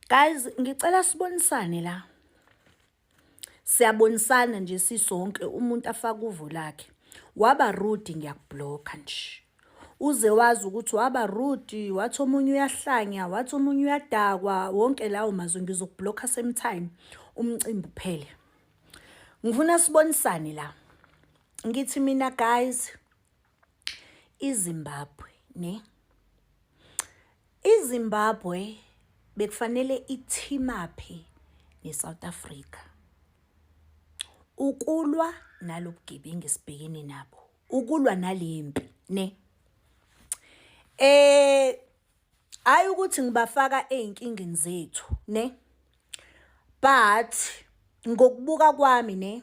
Guys, ngicela sibonisane la. Siyabonisana nje sisonke, umuntu afake uvo lakhe. Waba rude, ngiyakubhlokha nje. Uze wazi ukuthi waba rude, wathi omunye uyahlanya, wathi omunye uyadakwa, wonke lawo mazwi ngizokubhlokha same time umcimbi uphele. Ngifuna sibonisane la. Ngithi mina guys, iZimbabwe ne? IZimbabwe bekufanele i-team up ne-South Africa ukulwa nalobugebengu esibhekene nabo, ukulwa nalempi ne. Hayi ukuthi ngibafaka ey'nkingeni zethu ne, but ngokubuka kwami ne,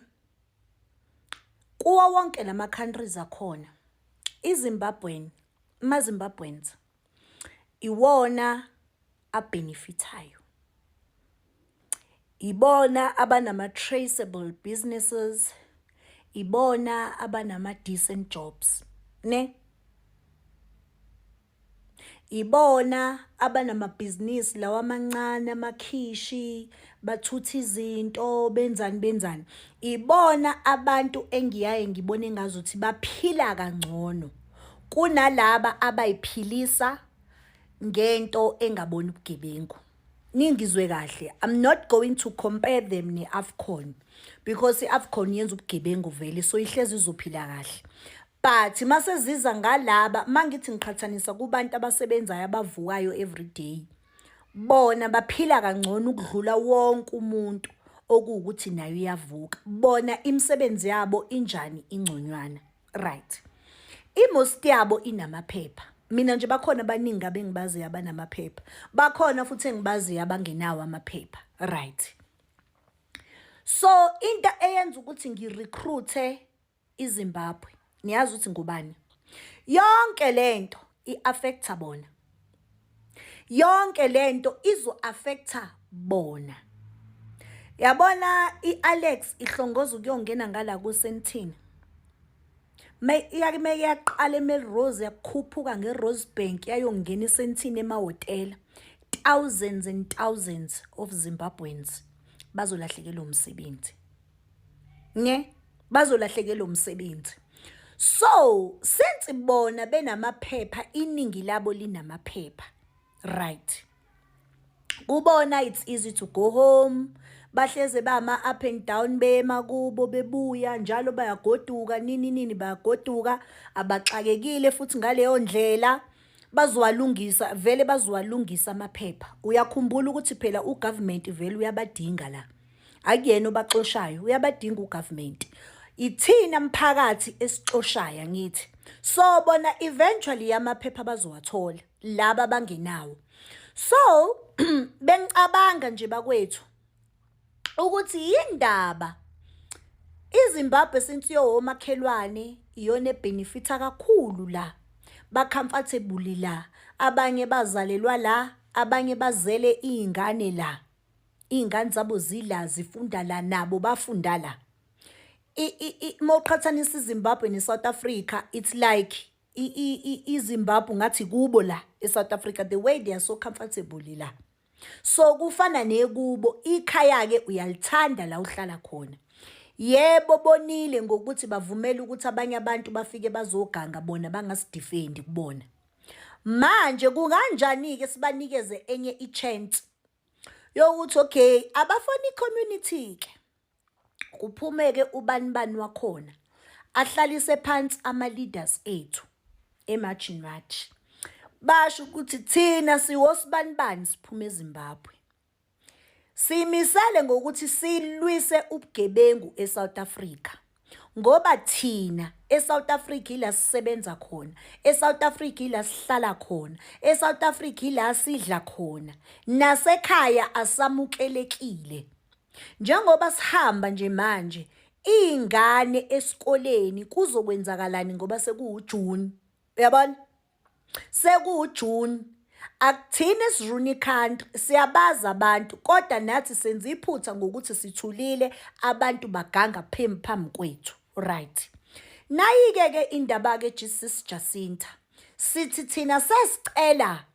kuwo wonke lama countries akhona, iZimbabwean, ama-Zimbabweans iwona abhenefithayo. Ibona abanama-traceable businesses, ibona abanama-decent jobs, ne? Ibona abanamabhizinisi lawa amancane, amakhishi, bathutha izinto, benzani benzani. Ibona abantu engiyaye ngibone ngazuthi baphila kangcono kunalaba abay'philisa ngento engaboni ubugebengu. Ningizwe kahle, I'm not going to compare them ne-AFCON because i-AFCON yenza ubugebengu vele, so ihlezi izophila kahle. But mase ziza ngalaba, mangithi ngiqhathanisa kubantu abasebenzayo abavukayo everyday, bona baphila kangcono ukudlula wonke umuntu okuwukuthi naye uyavuka. Bona imisebenzi yabo injani? Ingconywana. Right. I-most yabo inamaphepha. Mina nje bakhona abaningi abengibaziyo abanamaphepha. Bakhona futhi engibaziyo abangenawo amaphepha. Right. So into eyenza ukuthi ngi-recruit-e iZimbabwe, niyazi ukuthi ngubani? Yonke lento i-affecta bona. Yonke lento izo-affecta bona. Yabona i-Alex ihlongoza ukuyongena ngala kuSentini. Iyake yaqala eMelrose, yakhuphuka ngeRosebank, yayongena eSentini emahhotela. Thousands and thousands of Zimbabweans bazolahlekelwa umsebenzi. Nge bazolahlekelwa umsebenzi. So since bona benamaphepha, iningi labo linamaphepha. Right. Kubona it's easy to go home. Bahleze bama up and down, bema kubo bebuya njalo, bayagoduka nini nini, bayagoduka, abaxakekile futhi ngaleyo ndlela. Bazowalungisa vele, bazowalungisa amaphepha. Uyakhumbula ukuthi phela ugovernment vele uyabadinga la. Akuyena obaxoshayo, uyabadinga ugovernment. Ithina mphakathi esixoshayo, angithi? So bona eventually amaphepha bazowathola laba abangenawo. So bengicabanga nje bakwethu ukuthi yindaba iZimbabwe, since yowomakhelwane, iyona ebenefitha kakhulu la, ba-comfortable la, abanye bazalelwa la, abanye bazele iy'ngane la, iy'ngane zabo zila, zifunda la, nabo bafunda la. Mawuqhathanisa iZimbabwe ne-South Africa, it's like iZimbabwe ngathi kubo la e-South Africa, the way they are so comfortable la. So kufana nekubo ikhaya-ke, uyalithanda la uhlala khona. Yebo, bonile ngokuthi bavumele ukuthi abanye abantu bafike bazoganga, bona bangasidefendi kubona. Manje kunganjani-ke sibanikeze enye i-chance yokuthi okay, abafuna i-community-ke, kuphume-ke ubani bani wakhona ahlalise phansi ama-leaders ethu e-March and March, basho ukuthi thina siwosibanibani, siphume eZimbabwe, simisele ngokuthi silwise ubugebengu eSouth Africa, ngoba thina eSouth Africa ila sisebenza khona, eSouth Africa ila sihlala khona, eSouth Africa ila sidla khona, nasekhaya asamukelekile. Njengoba sihamba nje manje, iy'ngane esikoleni kuzokwenzakalani ngoba sekuwuJuni? Uyabona, sekuwuJuni. Akuthina esiruna i-country, siyabazi abantu, kodwa nathi senza iphutha ngokuthi sithulile, abantu baganga phambi kwethu. Right. Nayi-ke ke indaba-ke, Jesus Jacinta, sithi thina sesicela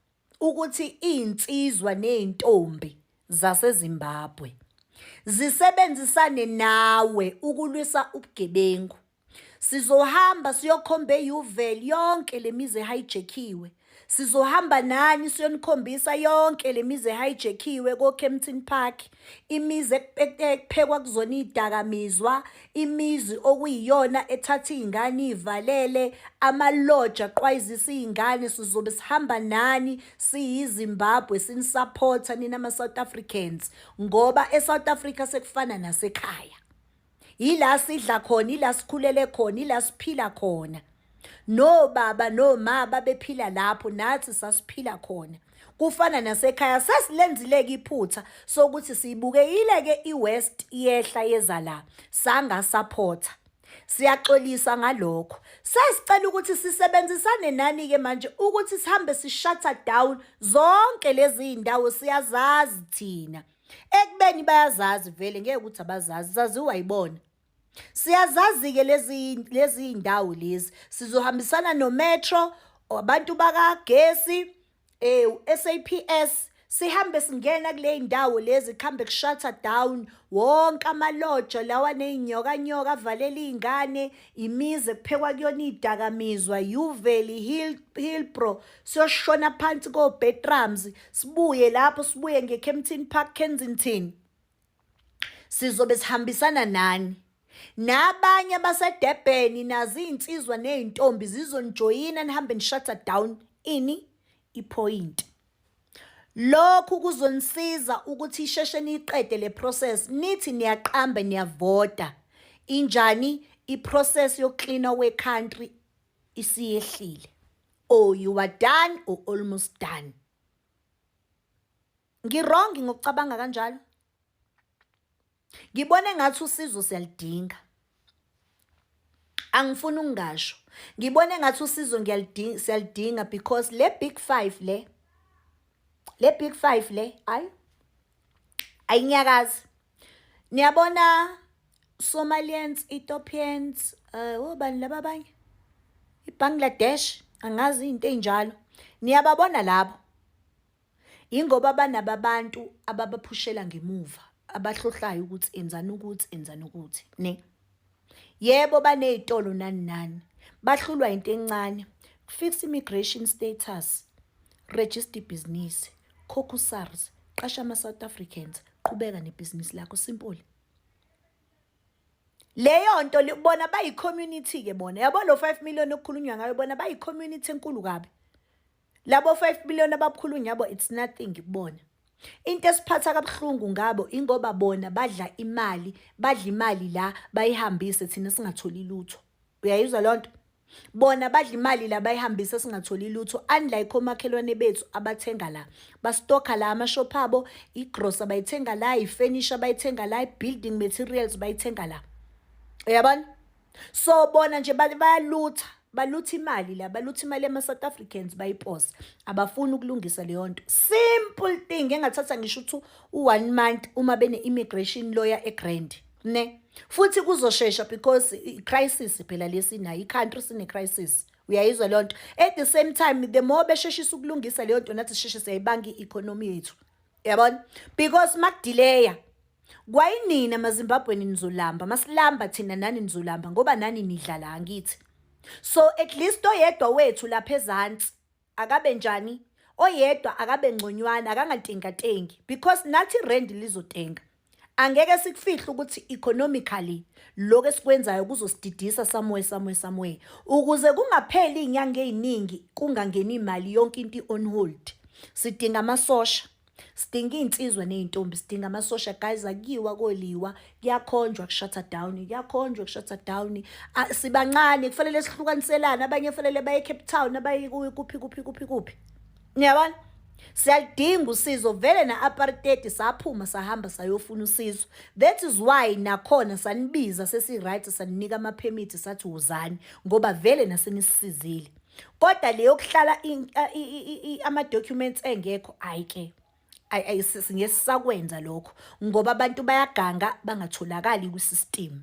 ukuthi iy'nsizwa ney'ntombi. zaseZimbabwe zisebenzisane nawe ukulwisa ubugebengu. Sizohamba siyokhomba e-Yeoville yonke le mizi ehijackiwe. Sizohamba nani siyonikhombisa yonke le mizi ehijackiwe ko-Kempton Park, imizi ekuphekwa kuzona iy'dakamizwa, imizi okuyiyona ethatha iy'ngane iy'valele, amaloji aqwayizisa iy'ngane. Sizobe sihamba nani siyiZimbabwe sinisaphotha nina ma-South Africans ngoba e-South Africa sekufana nasekhaya. Yila sidla khona, ila sikhulele khona, ila siphila khona. Nobaba noma babephila lapho nathi sasiphila khona. Kufana nasekhaya sesilenzile-ke iphutha sokuthi siyibukeyile-ke i-West iyehla yeza la sangasaphotha. Siyaxolisa ngalokho. Sesicela ukuthi sisebenzisane nani-ke manje ukuthi sihambe si-shut down zonke lezi iy'ndawo siyazazi thina. Ekubeni bayazazi vele ngeke ukuthi abazazi, zaziwa yibona. Siyazazi-ke lezi iy'ndawo lezi. Sizohambisana no-Metro, abantu bakagesi, SAPS, sihambe singena kule y'ndawo lezi kuhambe ku-shut down wonke amaloja lawa aney'nyokanyoka avalela iy'ngane, imizi ekuphekwa kuyona iy'dakamizwa, Yeoville, Hillbrow, siyoshona phansi ko-Bertrams, sibuye lapho sibuye nge-Kempton Park, Kensington. Sizobe sihambisana nani. Nabanye abaseDurban nazo iy'nsizwa ney'ntombi zizonijoyina nihambe ni-shut down ini i-point. Lokhu kuzonisiza ukuthi isheshe niyiqede le process nithi niyaqamba niyavota. Injani i-process yokuklina we-country isiyehlile or you are done or almost done. Ngi-wrong ngokucabanga kanjalo? Ngibona engathi usizo siyalidinga. Angifuni ukungasho. Ngibona engathi usizo ngiyalidinga siyalidinga because le big 5 le big 5 le ayi ayinyakazi. Niyabona Somalians, Ethiopians, obani laba abanye? iBangladesh, angazi izinto ezinjalo. Niyababona labo. Ingoba banabo abantu ababaphushela ngemuva, abahlohlayo ukuthi enzani ukuthi enzani ukuthi, ne. Yebo baney'tolo nani nani, bahlulwa into encane. Fix immigration status, register ibhizinisi, khokha u-SARS, qasha ama-South Africans, qhubeka nebhizinisi lakho, simple. Leyo nto bona bayi-community-ke bona. Yabo lo 5 million okukhulunywa ngayo bona bayi-community enkulu kabi. Labo 5 million abakhulunywa ngabo it's nothing kubona. Into esiphatha kabuhlungu ngabo ingoba bona badla imali, badla imali la bayihambise thina singatholi lutho. Uyayizwa leyo nto? Bona badla imali la bayihambise singatholi lutho unlike omakhelwane bethu abathenga la. Bastokha la amashop abo, igrosa bayithenga la, ifurniture bayithenga la, i-building materials bayithenga la. Uyabona? So bona nje bayalutha, balutha imali la, balutha imali yama-South Africans bayipose. Abafuni ukulungisa leyo nto. Simple thing engathatha ngisho ukuthi u-one month uma bene-immigration lawyer e-grand, ne? Futhi kuzoshesha because i-crisis phela lesinayo, i-country sine-crisis. Uyayizwa leyo nto? At the same time, the more besheshisa ukulungisa leyo nto nathi sisheshe siyayibanga i-economy yethu. Uyabona? Because makudelaya kwayinina amaZimbabweni nizolamba, masilamba thina nani nizolamba ngoba nani nidla la angithi. So at least oyedwa wethu lapha ezansi akabe njani? Oyedwa akabe ngconywana akangantengantengi because nathi irandi lizotenga. Angeke sikufihle ukuthi economically lokho esikwenzayo kuzosididisa somewhere somewhere somewhere. Ukuze kungapheli iy'nyanga ey'ningi kungangeni imali yonke into i-on hold. Sidinga amasosha. Sidinga iy'nsizwa ney'ntombi, sidinga amasosha guys, akuyiwa koliwa, kuyakhonjwa ku-shut down, kuyakhonjwa ku-shut down. Sibancane kufanele sihlukaniselane, abanye kufanele baye e-Cape Town, abaye kuphi kuphi kuphi kuphi. Niyabona? Siyalidinga usizo vele na-apartheid saphuma sahamba sayofuna usizo. That is why nakhona sanibiza sesi-right saninika ama-permit sathi wozani ngoba vele nasenisisizile. Kodwa le yokuhlala ama-documents engekho ayi ke. Ayi singeke sisakwenza lokho ngoba abantu bayaganga bangatholakali kwi-system.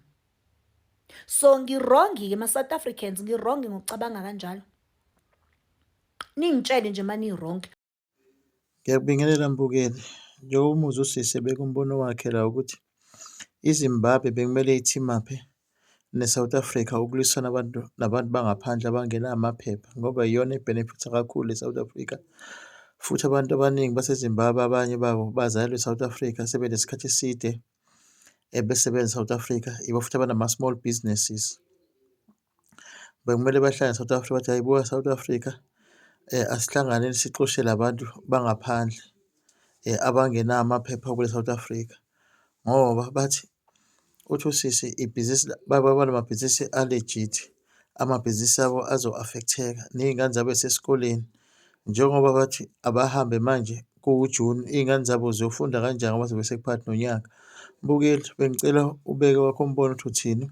So ngi-wrong-ke ma-South Africans, ngi-wrong ngokucabanga kanjalo. Ningitshele nje uma ni-wrong. Ngiyakubingelela mbukeli. Njengoba umuzwa usisi ebeka umbono wakhe la ukuthi iZimbabwe bekumele i-team-up-e ne-South Africa ukulwisana abantu nabantu bangaphandle abangenawo amaphepha ngoba iyona ebhenefitha kakhulu e-South Africa futhi abantu abaningi baseZimbabwe abanye babo bazalelwa e-South Africa, sebenesikhathi eside besebenza e-South Africa, yibo futhi abanama-small businesses. Bekumele bahlale e-South Africa bathi hhayi buka South Africa asihlanganeni sixoshe la bantu bangaphandle abangenawo amaphepha kule South Africa ngoba bathi uthi usisi ibhizinisi banamabhizinisi a-legit, amabhizinisi abo azo-affect-eka ney'ngane zabo ey'sesikoleni. Njengoba bathi abahambe manje kuwuJuni, iy'ngane zabo ziyofunda kanjani ngoba kuzobe sekuphakathi nonyaka. Mbukeli, bengicela ubeke owakho umbono ukuthi uthini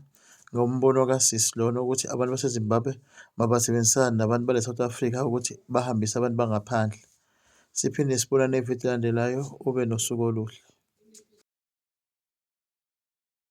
ngombono kasisi lona ukuthi abantu baseZimbabwe mabasebenzisane nabantu bala e-South Africa ukuthi bahambise abantu bangaphandle. Siphinde sibonane evidweni elandelayo, ube nosuku oluhle.